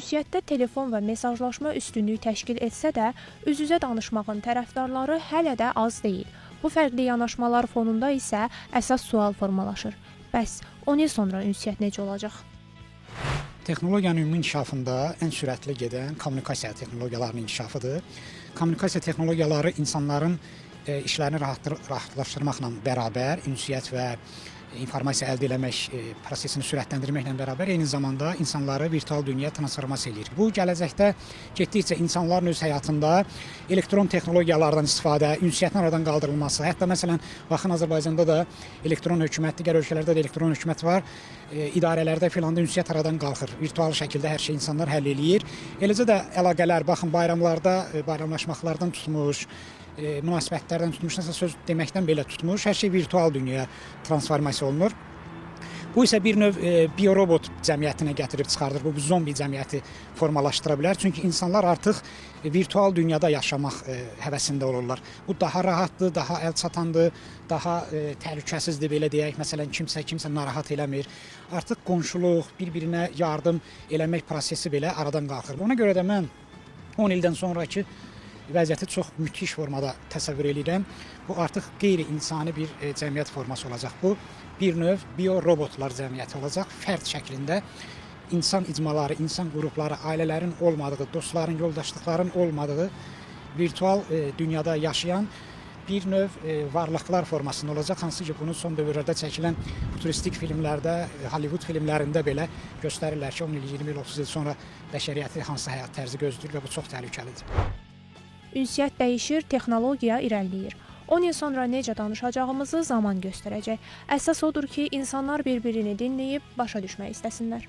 Ünsiyyətdə telefon və mesajlaşma üstünlük təşkil etsə də, üz-üzə danışmağın tərəfdarları hələ də az deyil. Bu fərqli yanaşmalar fonunda isə əsas sual formalaşır. Bəs 10 il sonra ünsiyyət necə olacaq? Texnologiyanın ümumi inkişafında ən sürətli gedən kommunikasiya texnologiyalarının inkişafıdır. Kommunikasiya texnologiyaları insanların işlərini rahatlaşdırmaqla bərabər ünsiyyət və informasiya əldə eləmək prosesini sürətləndirməklə bərabər eyni zamanda insanları virtual dünyaya transformasiya eləyir. Bu gələcəkdə getdikcə insanların öz həyatında elektron texnologiyalardan istifadə, ünsiyyətin aradan qaldırılması, hətta məsələn, baxın Azərbaycanda da elektron hökumət, digər ölkələrdə də elektron hökumət var, idarələrdə filanda ünsiyyət aradan qalxır. Virtual şəkildə hər şey insanlar həll eləyir. Eləcə də əlaqələr, baxın bayramlarda, bayramlaşmaqlardan tutmuş, münasibətlərdən tutmuş, nəsə söz deməkdən belə tutmuş, hər şey virtual dünyaya transformasiya olunur. Bu isə bir növ biorobot cəmiyyətinə gətirib çıxardır. Bu zombi cəmiyyəti formalaşdıra bilər. Çünki insanlar artıq virtual dünyada yaşamaq həvəsində olurlar. Bu daha rahatdır, daha əlçatandır, daha təhlükəsizdir belə deyək. Məsələn, kimsə narahat eləmir. Artıq qonşuluq, bir-birinə yardım eləmək prosesi belə aradan qalxır. Ona görə də mən 10 ildən sonraki vəziyyəti çox müthiş formada təsəvvür eləyirəm. Bu artıq qeyri-insani bir cəmiyyət forması olacaq. Bu bir növ biorobotlar cəmiyyəti olacaq. Fərd şəklində insan icmaları, insan qrupları, ailələrin olmadığı, dostların, yoldaşlıqların olmadığı virtual dünyada yaşayan bir növ varlıqlar formasında olacaq. Hansı ki, bunu son dövrlərdə çəkilən futuristik filmlərdə, Hollywood filmlərində belə göstərirlər ki, 10 il, 20 il, 30 il sonra bəşəriyyəti hansı həyat tərzi gözləyir və bu çox təhlükəlidir. Ünsiyyət dəyişir, texnologiya irəliləyir. 10 il sonra necə danışacağımızı zaman göstərəcək. Əsas odur ki, insanlar bir-birini dinləyib başa düşmək istəsinlər.